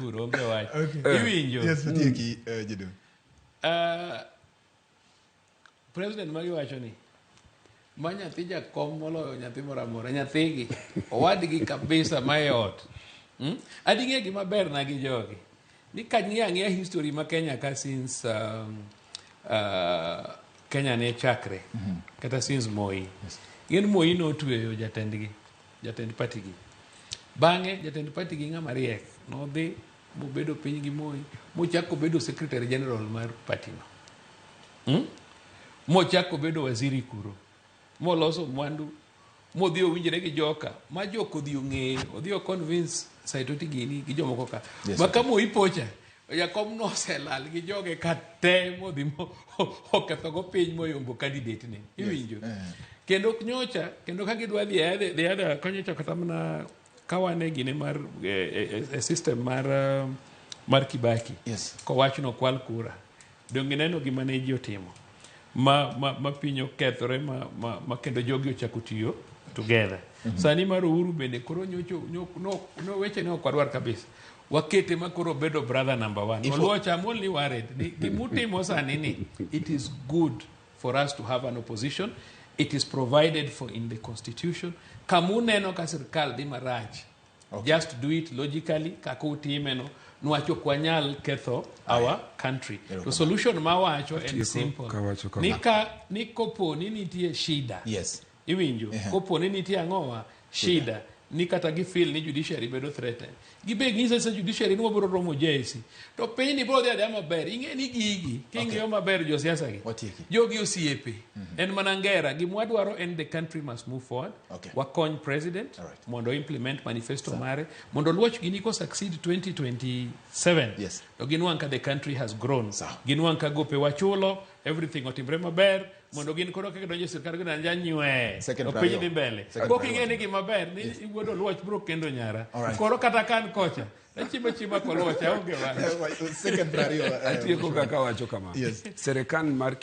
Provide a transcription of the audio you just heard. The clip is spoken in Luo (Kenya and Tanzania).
kuro onge wach. Okay. Iwinjo. Yes, watieki Gideon. President ma giwacho ni ma nyathi jakom moloyo nyathi moro amora nyathigi owadgi kabisa ma e ot. Ading'e gima ber na gi jogi ni ka ng'iyo ang'iya history ma Kenya ka since Kenya ne chakre kata since Moi. Gin Moi notweyo jatendgi, jatend party gi. Bang'e jatend party gi ng'ama riek nodhi mobedo piny gi Moi mochako bedo secretary general mar party no. Mochako bedo waziri kuro. Moloso mwandu modhi owinjre gi joka ma joka odhi ong'eye odhi o convince Saitoti gini gi jomoko ka. Ma ka Moi pocha jakom noselal gi joge ka te modhi mo okethogo piny moyombo candidate ne. Iwinjo? Kendo nyocha kendo ka gidwa dhi e the other konyocha kata mana ka wan e gine mar e system mar Kibaki. Kowach nokwal kura. Donge ineno gima ne ji otimo ma piny okethore ma kendo jogi ochako tiyo together. Sani mar Uhuru bende koro nyocho no weche ne ok wadwar kabisa. Wakete ma koro bedo brother number one. Oluoch, I'm only worried. Ni gimutimo sani ni it is good for us to have an opposition. It is provided for in the constitution. Kamuneno ka sirkal dhi marach. Just do it logically kaka utime no nwach ok wanyal ketho our country. To solution mawacho en Atieko simple. kawacho kama. Ni ka ni kopo ni nitie shida. Iwinjo? Kopo ni nitie ang'owa shida ni kata gi feel ni judiciary bedo threatened. Gibe gise se judiciary ni wabiro romo JSC. To piny ni biro dhi adhiya maber. Ing'e ni gigi king'iyo maber josiasa gi. Watieki. Jogi osiepe. En mana ngera. Gima wadwaro en the country must move forward. Wakony president mondo implement manifesto mare mondo luoch gini ko succeed 2027. To ginwang' ka the country has grown. Ginwang' ka gope wachulo, everything otimre maber mondo gin koro kaka donjo e sirkal gidonjo nywe. Second To piny priority. dhi mbele. Second Pok priority. ing'e ni gima ber ni wuod Oluoch biro kendo nyara. All right. Koro kata kan kocha achima chima koluoch aonge wach. Second priority. Atieko kaka wacho kama. Serikal mar